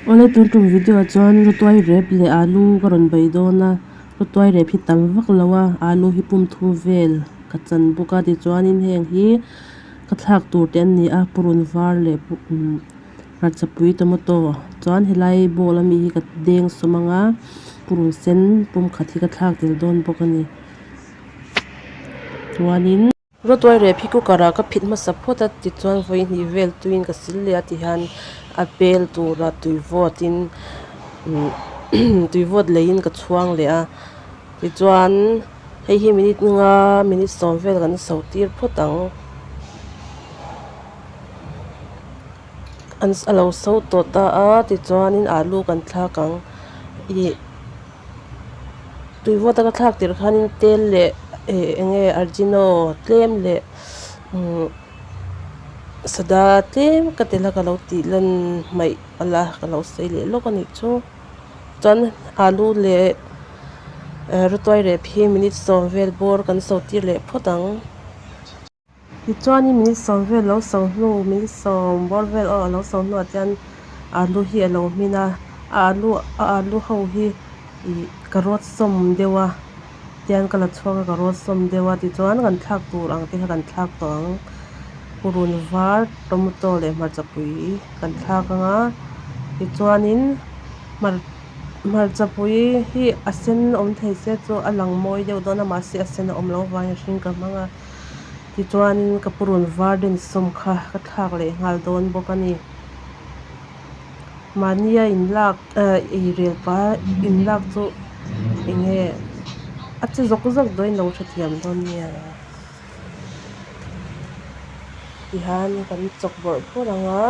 Awle tun tum video ah chuan rawtuai rep leh alu ka rawn bei dawn a rawtuai rep hi tam vak lo a alu hi pum thum vel ka chan bawk a tichuanin heng hi ka thlak tur te an ni a purun var leh umm hmarchapui tomato chuan helai bowl ami hi ka deng sawm anga purun sen pum khat hi ka thlak tel dawn bawk a ni chuanin. Rawtuai rep hi cooker ah ka phit hmasa phawt a tichuan vawi hnih vel tuiin ka sil leh a tihian a pel tura tui vawt in tui vawt leiin ka chhuang leh a tichuan hei hi minute nga minute sawm vel kan so tir phawt ang an a lo so tawh ta a tichuanin alu kan thlak ang ih. Tui vawt a ka thlak tirh khanin tel leh eh eng nge argino tlem leh umm sada tlem ka tel a ka lo tih lan hmaih palh a ka lo sawi leh lawk a nih chu chuan alu leh rawtuai rep hi minute sawm vel bawr kan so tir leh phawt ang. Tichuanin minute sawm vel lo so hnu minute sawm bawr vel aw a lo so hnuah chuan alu hi a lo hmin a a alu a alu ho hi ih ka rawt sawm deuh a tian ka la chhuak a ka rawt sawm deuh a tichuan kan thlak tur ang te kha kan thlak tawh ang purun var tomato leh hmarchapui kan thlak ang a tichuanin hmar-- Hmarchapui hi a sen awm thei se chu a lang mawi deuh dawn a mahse a sen a awm loh avangin a hring ka hmang a tichuanin ka purun var den sawm kha ka thlak leh nghal dawn bawk a ni. Mahnia inlak eh eirel pa inlak chu eng nge a che zawk zawk dawn in lo hrethiam dawn nia tihian kan chawk bawrh bawrh ang a.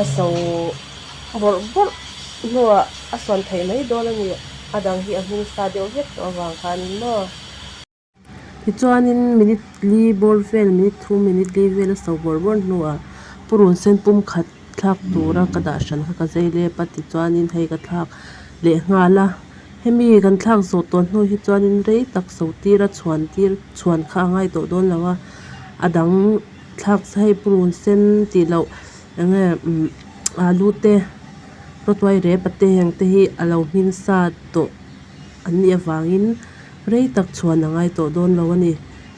A so bawrh bawrh hnuah a sawn theih mai dawn a ni. A dang hi a hming sa deuh vek tawh avang khanin maw. Tichuanin minute li bawr vel minute thum minute li vel a so bawrh bawrh hnuah purun sen pum khat thlak tura ka dah hran kha ka zai lep a tichuanin hei ka thlak leh nghal a. Hemi kan thlak zawh tawh hnu hi chuanin rei tak so tir a chhuan tir chhuan kha a ngai tawh dawn lo a a dang. Thlak hei purun sen tih loh eng nge umm alu te rawtuai rep a te heng te hi a lo hmin sa tawh an nih avangin rei tak chhuan a ngai tawh dawn lo a ni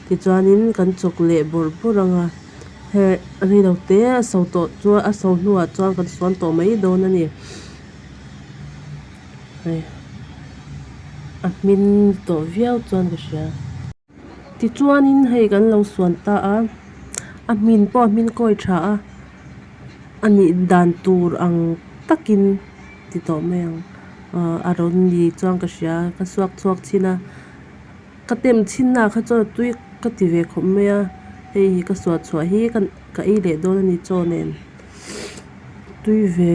tichuanin kan chawk leh bawrh bawrh ang a he rei lo te a so tawh chuan a so hnuah chuan kan suan tawh mai dawn a ni hei a hmin tawh viau chuan ka hria. Tichuanin hei kan lo suan ta a, a hmin pawh a hmin kawi tha a, a nih dan tur ang takin ti tawh mai ang ah a rawn ni chuan ka hria ka suak chhuak chhin a, ka tem chhin na kha chuan a tui ka ti ve khawp mai a, hei hi ka suah chhuah hi ka ei leh dawn a ni chaw nen tui ve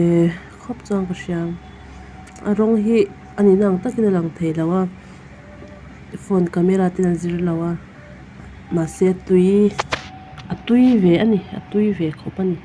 khawp chuan ka hria a rawng hi a nihna ang takin a lang thei lo a. Phone camera ten an zir lo a mahse tui a tui ve a ni a tui ve khawp a ni.